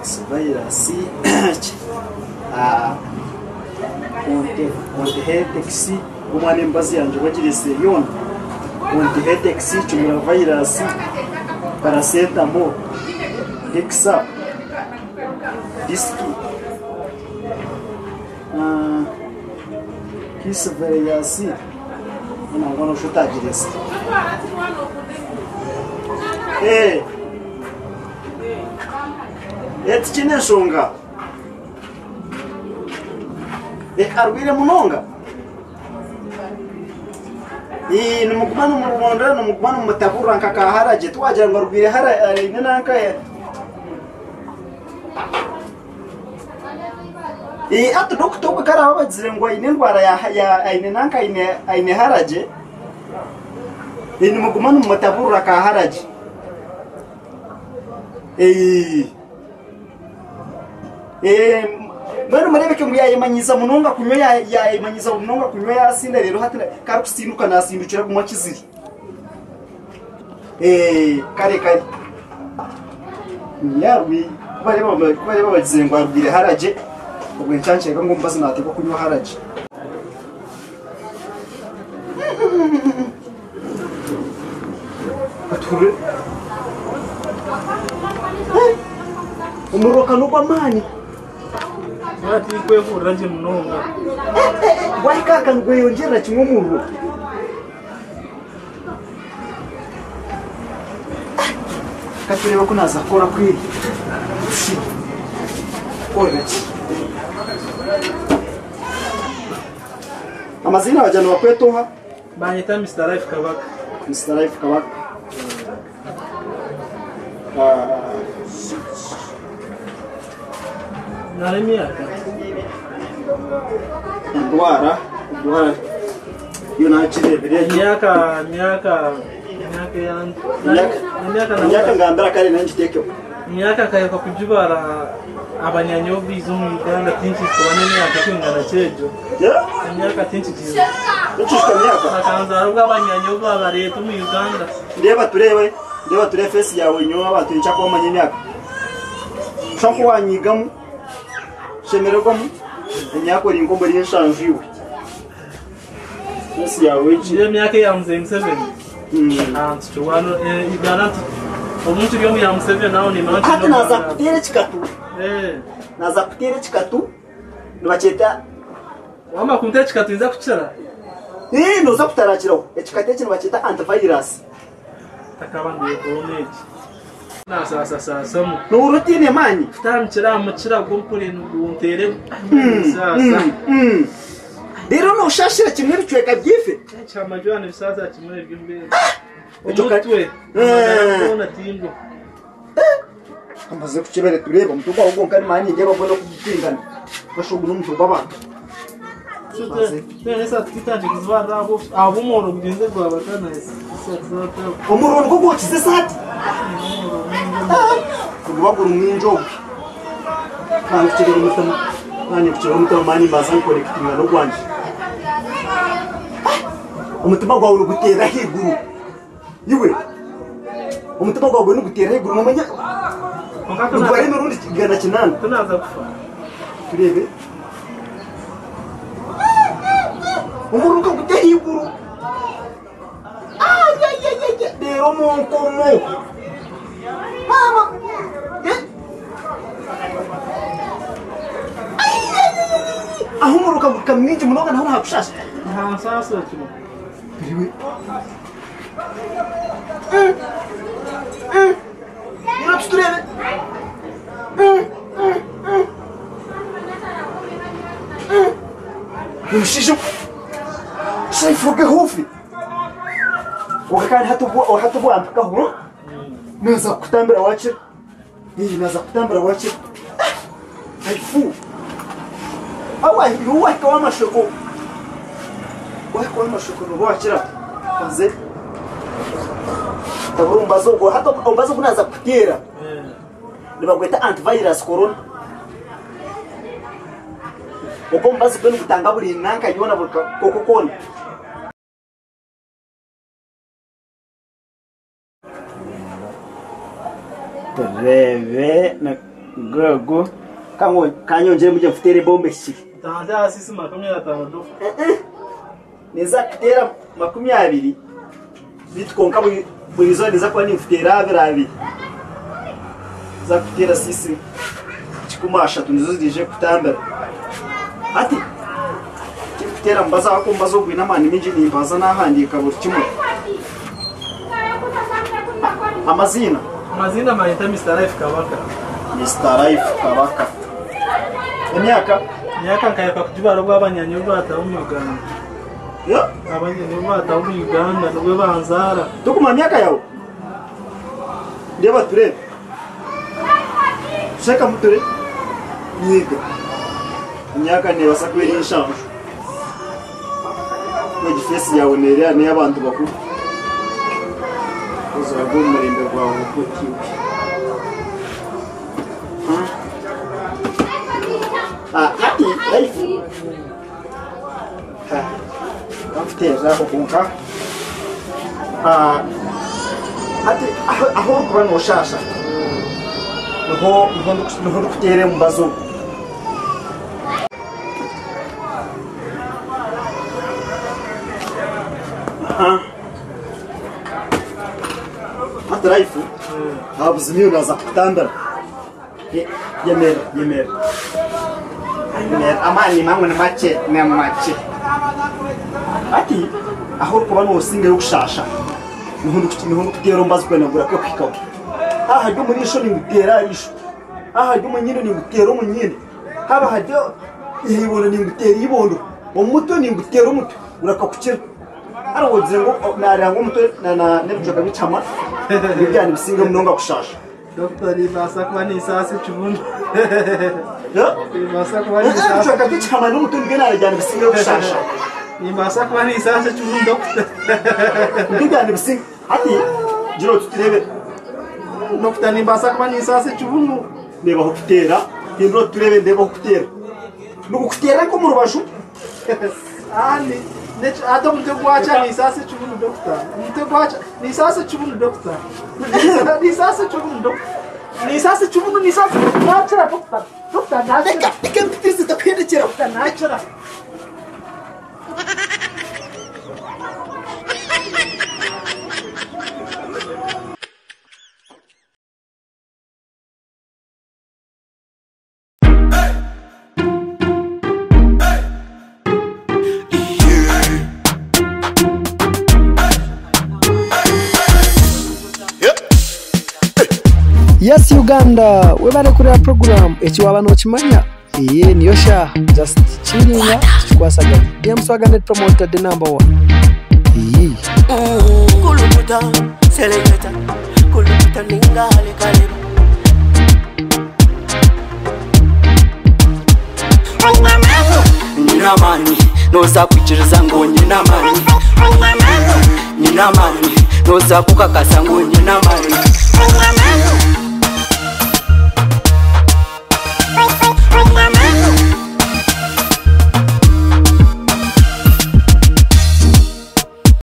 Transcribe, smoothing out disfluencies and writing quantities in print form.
Antivirus, Ontihetex, omwana emibazi yangye bagireetsire yoona, Ontihetex, Kimura virus, Paracetamol, Dexa, Disiki, Kiss virus, nangwa noshusha otagireetsire. Tikiine nshonga. Arwaire munonga? Nimuguma nimurondora nimuguma nimumutaburira nka kaharagye tiwagira ngu arwaire aine nanka hati dokita ogwe ku araabe abagizire ngu aine endwara aine nanka aine haragye nimuguma nimumutaburira kaharagye. Mbwenu mureebeke ngu yaayemanyiiza munonga kunywa yaayemanyiiza munonga kunywa yaasinda reero hati ku arikusinduka naasindukira gumwe akizire. Kare kare. Ku bareeba bagizire ngu arugire haragye, obwo nkyankyeka ngu omubazi naateekwa kunywa haragye. Katuhurire. Omuriro ka n'ogw'amaani. Tinkwehurira gye munonga. Gwahika aha nigweyongyerera kimwe omuriro. Katureebe oku naaza kukora kweri. Kukorera ki? Amaziina wagira nibakweta oha? Banyeta Mister Life Kabaka. Mister Life Kabaka. Nara emyaka. Endwara, endwara yo nagireebire. Emyaka, emyaka, emyaka eya- Emyaka, emyaka emyaka ngambira kare nayo ngiteekeho. Emyaka nkaheebwa kugibara abanyanyobizi omu Uganda tinkikuba n'emyaka ekwingana kyegyo. Emyaka tinkigiijuka. Tokiijuka myaka? Bakanzaara obwo abanyanyobi babareeta omu Uganda. Ndeeba tureebe, ndeeba tureebe feesi yaawe nyowe abantu ninkya kubamanya emyaka. Shusha nku wanyigamu, shemererwamu, emyaka ori nk'omuri enshanju iwe. Feesi yaawe egi. Ndeeba emyaka eya Mzee Museveni. Hati naaza kukuteera ekikatu, naaza kukuteera ekikatu nibakyeta. Wamara kunteera ekikatu ninza kukira? Ee, nooza kutarakiraho. Ekikatu eki nibakyeta antivirus. Ntakaba ndwaire korona egi. Nasaasasaasamu. Nohurira otaine maani? Kutandikira aha mukira gw'ompurire nigunteera ebisaasa. Reero nooshashira kimwe ebicweka byaife. Ekyamajwani nibisaasira kimwe ebyo mbwenu. Omutwe, amagara goona tingo. Kamaze kukyebera tureebe omutwe gwawe gwonka nimanya nindeeba gwona oku gukwingana. Kasha ogu n'omutwe gw'abantu. Omuriro nigwo gwokize esaati? Niguba guri mwingi ogwe. Nangukirira omutima, nanyikukirira omutima mani mbanza nkonekitinga n'ogwangye. Omutima gwawe niguteera ahaiguru. Iwe, omutima gwawe niguteera ahaiguru nomanya nigubara emirundi 800. Tureebe. Omuriro nkaguta ahaiguru. Ayayayaya! Reero omu nkomo. Maama! Eh! Ayayayaya! Aho omuriro kaguhika mwingi munonga naho nihakushaasha. Iwe. Reero tutureebe. Omushaija Shaifuge hufi Kwonka kandi hati obu hati obu wampikaho naaza kukutambira waakira Eh, naaza kukutambira waakira Shaifu Awa iwe waahikaho amasheko waahikaho amasheko nooba waakira Nze tabura omubazi ogwo hati omubazi ogu naaza kukuteera nibagweta antivirus corona. Ogwo omubazi gwe nigutanga buri nanka yoona buri kakooko koona. Tureebe. Gogo. Kanyongyere mugye nkuteere ebomba ehikire. Ntante aha sisi 50 doctor. Ninza kuteera 20 beitu kwonka buri izooba ninza kuba ninkuteera abiri abiri. Ninza kuteera sisi 30 nizo ziriije kutambira. Hati tinkuteera mubazi ahabw'okuba omubazi ogu gwine amaani maingi nimbanza naahandiika buri kimwe. Amaziina? Amaziina mayeta Mister Life Kabaka. Mister Life Kabaka. Emyaka? Emyaka nkaheruka kugibara obu abanyanyi obu baataha omu Uganda. Abanyanyi obu baataha omu Uganda nibwo banzaara. Tokumanya myaka yaawe? Reeba tureebe. Shekamu ture. Nyiga. Emyaka neebaasa kuba eri nshanju. Egi feesi yaawe neereeba n'ey'abantu bakuru. Ozaarwa omu murembe gwawe otiwe. Hati life kankuteerera aho kwonka hati ahu orikuba nooshaasha niho niho ndikuteera omubazi ogu. Hati life aha buzima iwe naaza kukutambira. Yemerera, yemerera. Yemerera. Amaani mamwe ni makye, ni makye. Hati ahu orikuba noosingayo kushaasha niho ndikuteera omubazi kwenda ngu gurake kuhikaho. Haaba hari omu riisho ninguteera aha riisho, haaba hari omu nyindo ninguteera omu nyindo, haaba hari aha ibondo ninguteera eibondo, omu mutwe ninguteera omutwe gurakakukira. Hariho ogizire ngu naareeba ngu omutwe n'ebicweka by'ekihama nibyo byaba nibisinga munonga kushaasha. Dokita nimbaasa kuba ninsaasa ekibunu. Nimbaasa kuba ninsaasa. Ebicweka by'ekihama n'omutwe nibyo naareeba nibisingayo kushaasha. Nimbaasa kuba ninsaasa ekibunu dokita. Nibyo byaba nibisinga. Hati gira oti tureebe. Dokita nimbaasa kuba ninsaasa ekibunu. Ndeeba ahu kuteera, hindura oti tureebe ndeebe ahu kuteera. Nigukuteera nk'omu rubaju. Hati omutwe gwakya ninsaasa ekibunu dokita. Omutwe gwakya ninsaasa ekibunu dokita. Ninsaasa ekibunu dokita. Ninsaasa ekibunu ninsaasa nakira dokita. Dokita nakira. Reka reka mpitirize ntakuhendekyera. Dokita nakira. Yes Uganda webale kureba program eki waba nokimanya eye niyo shaaha just chillinga tukikwasaganya DM Swagger Net Promoter the number one eye. Kulukuta, seleketa, kulukuta ninga halekaleba. Nyina amani, noza kwikiriza ngu nyina amani. Nyina amani, noza kukakasa ngu nyina amani.